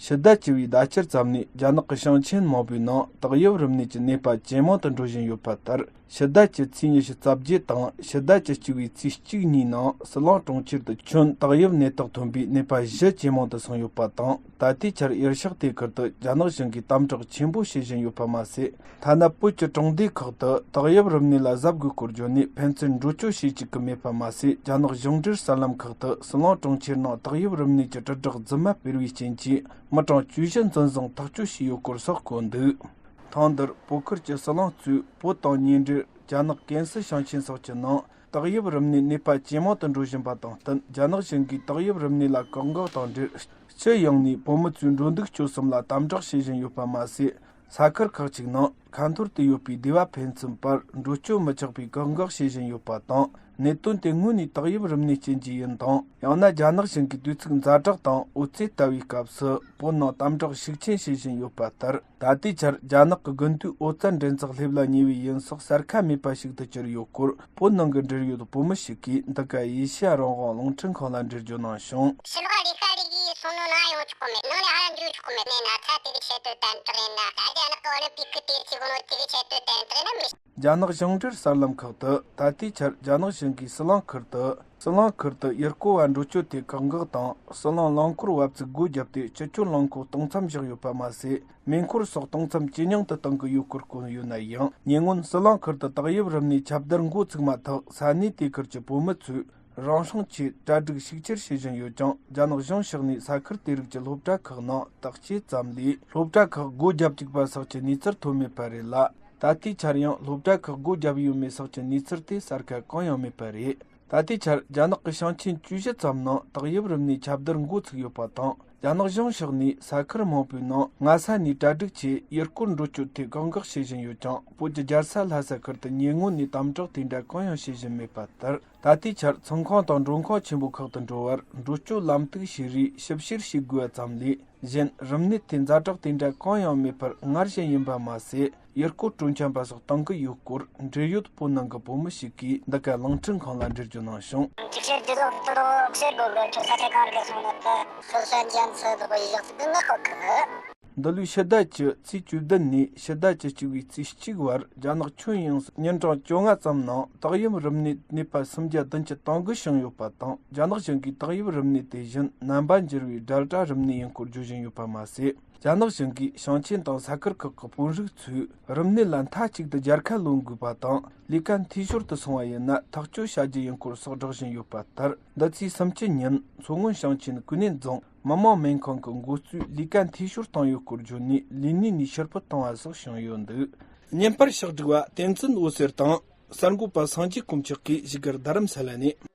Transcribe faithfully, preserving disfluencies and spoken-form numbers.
ཕྱི་ཟླ་བཅུ་བའི་ཟླ་ཕྱེད་ཙམ་ནས་རྒྱ་ནག་གི་ཞིང་ཆེན་མང་པོའི་ནང་ཏོག་དབྱིབས་རིམས་ནད་ཀྱི་ནད་པ་ཇེ་མང་དུ་འགྲོ་བཞིན་ཡོད་པ་ལྟར། ཕྱི་ཟླ་བཅུ་ཚེས་ཉི་ཤུ་རྩ་བརྒྱད་དང་ཕྱི་ཟླ་བཅུ་གཅིག་པའི་ཚེས་གཅིག་གཉིས་ནང་ཟི་ལིང་གྲོང་ཁྱེར་དུ་ཁྱོན་ཏོག་དབྱིབས་ནད་རྟགས་ཐོན་པའི་ནད་པ་བཞི་ཇེ་མང་དུ་སོང་ཡོད་པ་དང་། ད་ལྟའི་ཆར་ཡུལ་ཤག་དེ་ཁུལ་དུ་རྒྱ་ནག་གཞུང་གིས་དམ་དྲག་ཆེན་པོ་བྱེད་བཞིན་ཡོད་པ་མ་ཟད། ཐ་ན་བོད་ཀྱི་གྲོང་སྡེ་ཁག་ཏུ་ཏོག་དབྱིབས་རིམས་ནད་ལ་གཟབ་དགོས་སྐོར་བརྗོད་ནས་ཕན་ཚུན་འགྲོ་སྐྱོད་བྱེད་བཅུག་གི་མེད་པ་མ་ཟད། རྒྱ་ནག་གཞུང་འབྲེལ་གསར་ལམ་ཁག་ཏུ་ཟི་ལིང་གྲོང་ཁྱེར་ནང་ཏོག་དབྱིབས་རིམས་ནད་ཀྱི་དྲིལ་བསྒྲགས་རྫུན་མ་སྤེལ་བའི་རྐྱེན་གྱིས་མི་གྲངས་བཅུ་བཞི་འཛིན་བཟུང་ཐག་གཅོད་བྱས་ཡོད་སྐོར་སོགས་བཀོད་འདུག། ཐེངས་འདིར་བོད་ཁུལ་གྱི་ཟི་ལིང་གཙོས་བོད་དང་ཉེ་འབྲེལ་རྒྱ་ནག་ཀན་སུའུ་ཞིང་ཆེན་སོགས་ཀྱི་ནང་ཏོག་དབྱིབས་རིམས་ནད་ནད་པ་ཇེ་མང་དུ་འགྲོ་བཞིན་པ་དང་བསྟུན། རྒྱ་ནག་གཞུང་གིས་ཏོག་དབྱིབས་རིམས་ནད་ལ་བཀག་འགོག་དང་འབྲེལ། སྤྱི་ཡོངས་ནས་བོད་མི་ཚོའི་འགྲོ་འདུག་སྤྱོད་གསུམ་ལ་དམ་དྲག་བྱེད་བཞིན་ཡོད་པ་མ་ཟད། ས་ཁུལ་ཁག་ཅིག་ནང་ཁ་འཐོར་དུ་ཡོད་པའི་སྡེ་བ་ཕན་ཚུན་བར་འགྲོ་སྐྱོད་མི་ཆོག་པའི་བཀག་འགོག་བྱེད་བཞིན་ཡོད་པ་དང་། གནད་དོན་དེ་དངོས་ནས་ཏོག་དབྱིབས་རིམས་ནད་རྐྱེན་གྱིས་ཡིན་དང་། ཡང་ན་རྒྱ་ནག་གཞུང་གིས་དུས་ཚིགས་ཛ་དྲག་དང་འོད་རྩེ་ལྟ་བུའི་སྐབས་སུ་བོད་ནང་དམ་དྲག་ཤུགས་ཆེན་བྱེད་བཞིན་ཡོད་པ་ལྟར། ད་ལྟའི་ཆར་རྒྱ་ནག་གི་དགུན་དུས་འོད་རྩ་འདྲེན་འཛུགས་སླེབས་ལ་ཉེ་བའི་ཡུན་སོགས་གསར་ཁ་མེད་པ་ཞིག་ཏུ་གྱུར་ཡོད་སྐོར། བོད་ནང་གི་འབྲེལ་ཡོད་བོད་མི་ཞིག་གིས་འདི་ག་ཨེ་ཤ་ཡ་རང་དབང་རླུང་འཕྲིན་ཁང་ལ་འགྲེལ་བརྗོད་གནང་བྱུང་། ཕྱི་ལོགས་ལས་ཀ་རིགས་ཀྱིས་སོང་ནོ་ན་ཡོང་ཆོག་གི་མེད། ནང་ནས་ཧ་ལམ་འཇུག་ཆོག་གི་མེད། ནས་ན་ཚ་དེ་གི་ཆེད་དུ་གཏན་དྲག་ཡིན་ན། ད་རྒྱ་ནག་གི་ཨོ་ལིམ་པིག་གི་དུས་ཚིགས་ནོ་དེ་གི་ཆེད་དུ་གཏན་དྲག་ཡིན་ན་མི། རྒྱ་ནག་གཞུང་འབྲེལ་གསར་ལམ་ཁག་ཏུ་ད་ལྟའི་ཆར་རྒྱ་ནག་གཞུང་གིས་ཟི་ལིང་ཁུལ་དུ། ཟི་ལིང་ཁུལ་དུ་ཡུལ་སྐོར་བ་འགྲོ་སྐྱོད་དེ་བཀག་འགོག་དང་། ཟི་ལིང་རླངས་འཁོར་བབས་ཚིགས་སྒོ་བརྒྱབ་སྟེ། སྤྱི་སྤྱོད་རླངས་འཁོར་གཏོང་མཚམས་བཞག་ཡོད་པ་མ་ཟད། མེ་འཁོར་སོགས་གཏོང་མཚམས་ཇེ་ཉུང་དུ་གཏོང་གི་ཡོད་སྐོར་བཀོད་ཡོད་ན་ཡང་། ཉེ་སྔོན་ཟི་ལིང་ཁུལ་དུ་ཏོག་དབྱིབས་རིམས་ནད་ཁྱབ་བརྡལ་འགོ་ཚུགས་མ་ཐག་ས་གནས་དེ་ཁུལ་གྱི་བོད་མི་ཚོས་རང་སྲུང་ཆེད་གྲ་སྒྲིག་ཤུགས་ཆེར་བྱེད་བཞིན་ཡོད་ཀྱང་། རྒྱ་ནག་གཞུང་ཕྱོགས་ནས་ས་ཁུལ་དེ་རིགས་ཀྱི་སློབ་གྲྭ་ཁག་ནང་བརྟག་དཔྱད་ཙམ་ལས། སློབ་གྲྭ་ཁག་སྒོ་བརྒྱབ་བཅུག་པ་སོགས་ཀྱི་གནས་ཚུལ་ཐོན་མེད་པ་རེད་ལ། ད་ལྟའི་ཆར་ཡང་སློབ་གྲྭ་ཁག་སྒོ་བརྒྱབ་ཡོད་མེད་སོགས་ཀྱི་གནས་ཚུལ་དེ་གསལ་ཁ་གང་ཡང་མེད་པ་རེད། ད་ལྟའི་ཆར་རྒྱ་ནག་གི་ཞིང་ཆེན་བཅུ་བཞི་ཙམ་ནང་ཏོག་དབྱིབས་རིམས་ནད་ཁྱབ་བརྡལ་འགོ་ཚུགས་ཡོད་པ་དང་། རྒྱ་ནག་གཞུང་ཕྱོགས་ནས་ས་ཁུལ་མང་པོའི་ནང་སྔ་ས་ནས་གྲ་སྒྲིག་ཆེད་ཡུལ་སྐོར་འགྲོ་སྐྱོད་ཐད་བཀག་འགོག་བྱེད་བཞིན་ཡོད་ཀྱང་། བོད་ཀྱི་རྒྱལ་ས་ལྷ་ས་ཁུལ་དུ་ཉེ་སྔོན་ནས་དམ་དྲག་དེ་འདྲ་གང་ཡང་བྱེད་བཞིན་མེད་པ་ལྟར། ད་ལྟའི་ཆར་ཚོང་ཁང་དང་མགྲོན་ཁང་ཆེན་པོ་ཁག་ཏུ་འགྲོ་བར་འགྲོ་སྐྱོད་ལམ་གཏུག་བྱེད་རེས་ཞིབ་བཤེར་བྱེད་དགོས་པ་ཙམ་ལས། གཞན་རིམས་ནད་དེ་ཛ་དྲག་དེ་འདྲ་གང་ཡང་མེད་པར་སྔར་བཞིན་ཡིན་པ་མ་ཟད། ཡུལ་སྐོར་སྤྲོ་འཆམ་པ་སོགས་གཏོང་གི་ཡོད་སྐོར། འབྲེལ་ཡོད་བོད་ནང་གི་བོད་མི་ཞིག་གིས་འདི་ག་རླུང་འཕྲིན་ཁང་ལ་འགྲེལ་བརྗོད་གནང་བྱུང་། ཅིག་ཤར་རྒྱུ་དང་དུ་རོགས་ཤེར་དགོས་གི་ཁྱོད་ས་ཆ་གང་གི་སོང་ནི་དུ་ཤར་ཤར་འཇམ་ཚུ་དུ་གོ་ཡི་ཞག་ཚིག་གི་ངག་ཁོག་གི། འདི་ལོའི་ཕྱི་ཟླ་བཅུ་ཚེས་བཅུ་བདུན་ནས་ཕྱི་ཟླ་བཅུ་གཅིག་པའི་ཚེས་གཅིག་བར་རྒྱ་ནག་ཁྱོན་ཡོངས་སུ་ཉིན་གྲངས་བཅོ་ལྔ་ཙམ་ནང་ཏོག་དབྱིབས་རིམས་ནད་ནད་པ་སུམ་བརྒྱ་བདུན་ཅུ་དོན་དགུ་བྱུང་ཡོད་པ་དང་། རྒྱ་ནག་གཞུང་གིས་ཏོག་དབྱིབས་རིམས་ནད་དེ་བཞིན་རྣམ་པ་འགྱུར་བའི་ཌེལ་ཊ་རིམས་ནད་ཡིན་སྐོར་བརྗོད་བཞིན་ཡོད་པ་མ་ཟད། རྒྱ་ནག་གཞུང་གིས་ཞིང་ཆེན་དང་ས་ཁུལ་ཁག་གི་དཔོན་རིགས་ཚོས་རིམས་ནད་ལ་མཐའ་གཅིག་ཏུ་རྒྱལ་ཁ་ལོན་དགོས་པ་དང་། ལས་ཀ་འཐུས་ཤོར་དུ་སོང་བ་ཡིན་ན་ཐག་གཅོད་བྱ་རྒྱུ་ཡིན་སྐོར་སོགས་བསྒྲགས་བཞིན་ཡོད་པ་ལྟར། འདི་ཚེས་སུམ་ཅུ་ཉིན་མཚོ་སྔོན་ཞིང་ཆེན་ཀུན་ནས་རྫོང་མི་དམངས་སྨན་ཁང་གི་འགོ་གཙོས་ལས་ཀ་འཐུས་ཤོར་བཏང་ཡོད་སྐོར་བརྗོད་ནས། ལས་གནས་ནས་ཕྱིར་འབུད་བཏང་བ་སོགས་བྱུང་ཡོད་འདུག། བརྙན་པར་ཕྱག་བསྒྲིགས་པ་བསྟན་འཛིན་འོད་ཟེར་དང་། གསར་འགོད་པ་སངས་རྒྱས་དཀོན་མཆོག་གིས་བཞུགས་སྒར་རྡ་རམ་ས་ལ་ནས།